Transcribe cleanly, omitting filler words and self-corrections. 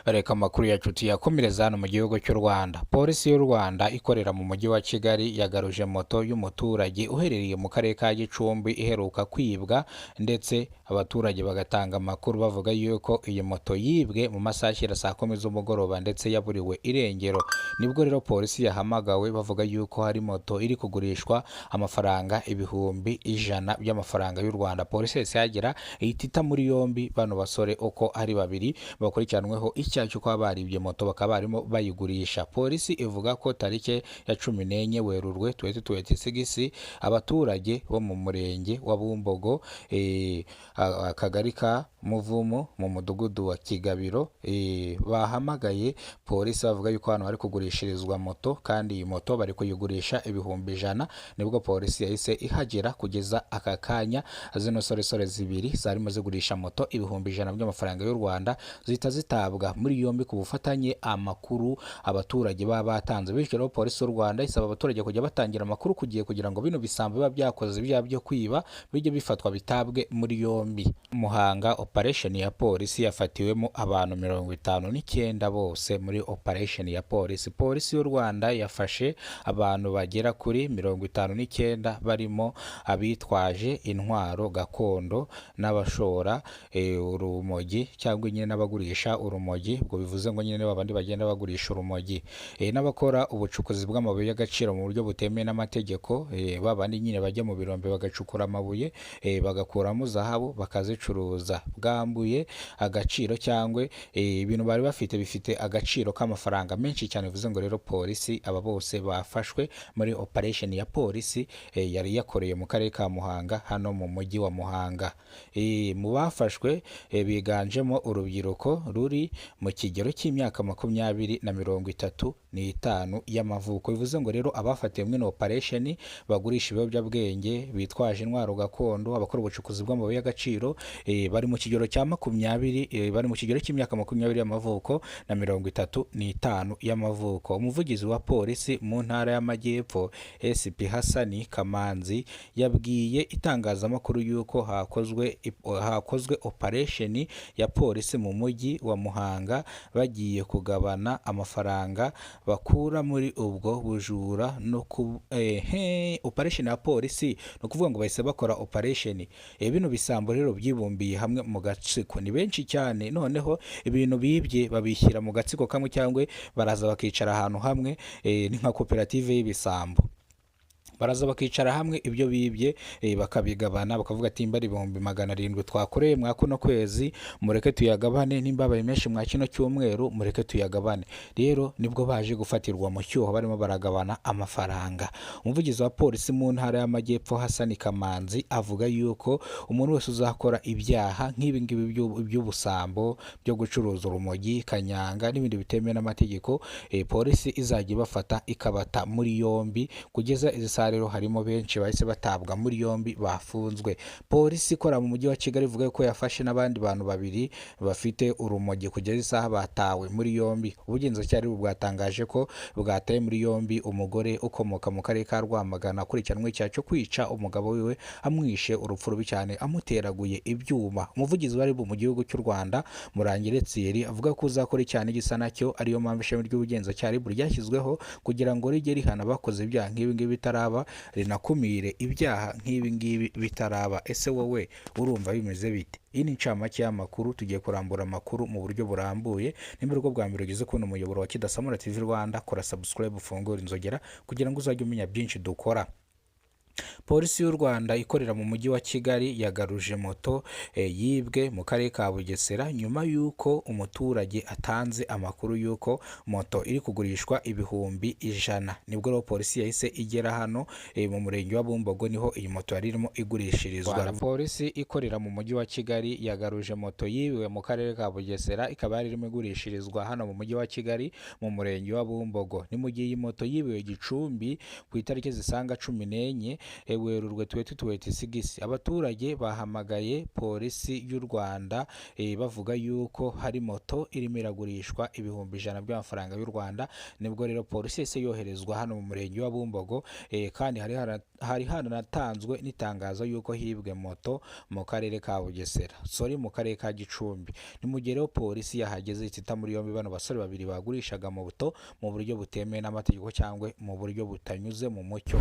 Reka amakuru yacu tuyakomereza hano mu gihugu cy'u Rwanda. Polisi y'u Rwanda ikorera mu mujyi wa Kigali yagaruje moto y'umuturage uherereye mu karere ka Gicumbi iheruka kwibwa, ndetse abaturage bagatanga amakuru bavuga yuko iyi moto yibwe mu masaha ashyira saa kumi z'umugoroba ndetse yaburiwe irengero. Nibwo rero polisi yahamagawe bavuga yuko hari moto iri kugurishwa amafaranga 100,000 by'amafaranga y'u Rwanda. Polisi yahise ihagera ihita ita muri yombi bano basore uko ari babiri bakurikiranweho icyaha cyo kuba baribye moto bakaba barimo bayigurisha. Polisi ivuga ko tariki ya 14 Werurwe 2026 abaturage bo mu murenge wa Bumbogo, akagari ka Muvumu mu mudugudu wa Kigabiro, bahamagaye polisi bavuga yuko hano bari kugurishirizwa moto kandi iyi moto bari kuyigurisha 100,000. Nibwo polisi yahise ihagera. Kugeza aka kanya zino soresore zibiri zarimo zigurisha moto 100,000 by'amafaranga y'u Rwanda zihita zitabwa muri yombi ku bufatanye amakuru abaturage baba batanze. Bityo rero polisi y'u Rwanda isaba abaturage kujya batangira amakuru ku gihe kugira ngo bino bisambo biba byakoze ibyaha byo kwiba bijye bifatwa bitabwe muri yombi. Muhanga, operation ya polisi yafatiwemo abantu 59 bose muri operation ya polisi. Polisi y'u Rwanda yafashe abantu bagera kuri 59 barimo abitwaje intwaro gakondo n'abashora urumogi cyangwa nyine n'abagurisha urumogi, ubwo bivuze ngo nyine babandi bagenda bagurisha urumogi, n'abakora ubucukuzi bw'amabuye y'agaciro mu buryo butemewe n'amategeko, babandi nyine bajya mu birombe bagacukura amabuye, bagakuramo zahabu bakazicuruza. Bwambuye agaciro cyangwa ibintu bari bafite bifite agaciro k'amafaranga menshi cyane. Bivuze ngo rero polisi aba bose bafashwe muri operation ya polisi yari yakoreye mu karere ka Muhanga, hano mu mujyi wa Muhanga. Mu bafashwe biganjemo urubyiruko ruri mu kigero cy'imyaka 20 na 35 y'amavuko. Bivuze ngo rero abafatiwe muri ino operation bagurisha ibiyobyabwenge, bitwaje intwaro gakondo, abakora ubucukuzi bw'amabuye y'agaciro, bari mu kigero cya 20, bari mu kigero cy'imyaka 20 y'amavuko na 35 y'amavuko. Umuvugizi wa polisi mu ntara y'Amajyepfo, SP Hasani Kamanzi, yabwiye itangazamakuru yuko hakozwe operation ya polisi mu mujyi wa Muhanga, bagiye kugabana amafaranga bakura muri ubwo bujura no ku operation ya polisi. Ni ukuvuga ngo bahise bakora operation. Bino bisambo rero byibumbiye hamwe mu gatsiko, ni benshi cyane. Noneho ibintu bibye babishyira mu gatsiko kamwe cyangwa baraza bakicara ahantu hamwe, ni nka koperative y'ibisambo. Baraza bakicara hamwe, ibyo bibye bakabigabana, bakavuga ati nimba ari 700,000 twakoreye mwa kuno kwezi, mureke tuyagabane, nimba abaye menshi mwa kino cyumweru, mureke tuyagabane. Rero nibwo baje gufatirwa mu cyuho barimo baragabana amafaranga. Umuvugizi wa polisi mu ntara y'Amajyepfo, Hasani Kamanzi, avuga yuko umuntu wese uzakora ibyaha nk'ibi ngibi by'ubusambo, byo gucuruza urumogi, kanyanga n'ibindi bitemewe n'amategeko, polisi izajya ibafata ikabata muri yombi. Kugeza izi saha rero harimo benshi bahise batabwa muri yombi, bafunzwe. Polisi ikora mu mujyi wa Kigali ivuga ko yafashe n'abandi bantu babiri bafite urumogi, kugeza isaha batawe muri yombi. Ubugenzacyaha bwatangaje ko bwataye muri yombi umugore ukomoka mu karere ka Rwamagana akurikiranwe icyaha cyo kwica umugabo wiwe, amwishe urupfu rubi cyane amuteraguye ibyuma. Umuvugizi wa RIB mu gihugu cy'u Rwanda, Murangire Thierry, avuga ko uzakora icyaha gisa nacyo, ariyo mpamvu ishami ry'ubugenzacyaha RIB ryashyizweho kugira ngo rijye rihana abakoze ibyaha nk'ibi ngibi bitaraba, rinakumire ibyaha nk'ibi ngibi bitaraba. Ese wowe urumva bimeze bite? Iyi ni incamake y'amakuru. Tugiye kurambura amakuru mu buryo burambuye. Nimba aribwo bwa mbere ugeze kubona umuyoboro wa Kidasamura TV Rwanda, kora subscribe, ufungure inzogera kugira ngo uzajye umenya byinshi dukora. Polisi y'u Rwanda ikorera mu mujyi wa Kigali yagaruje moto yibwe mu karere ka Bugesera nyuma y'uko umuturage atanze amakuru y'uko moto iri kugurishwa 100,000. Nibwo rero polisi yahise igera hano mu murenge wa Bumbogo, niho iyi moto yari irimo igurishirizwa. Polisi ikorera mu mujyi wa Kigali yagaruje moto yibiwe mu karere ka Bugesera, ikaba yari irimo igurishirizwa hano mu mujyi wa Kigali mu murenge wa Bumbogo. Ni mu gihe iyi moto yibiwe Gicumbi ku itariki zisaga 14. Werurwe 2026, abaturage bahamagaye Polisi y'u Rwanda bavuga yuko hari moto irimo iragurishwa 100,000 by'amafaranga y'u Rwanda. Nibwo rero polisi yahise yoherezwa hano mu murenge wa Bumbogo, kandi hari haranatanzwe n'itangazo yuko hibwe moto mu karere ka Bugesera, sorry, mu karere ka Gicumbi. Ni mu gihe rero polisi yahageze ihita muri yombi bano basore babiri bagurishaga moto mu buryo butemewe n'amategeko cyangwa mu buryo butanyuze mu mucyo.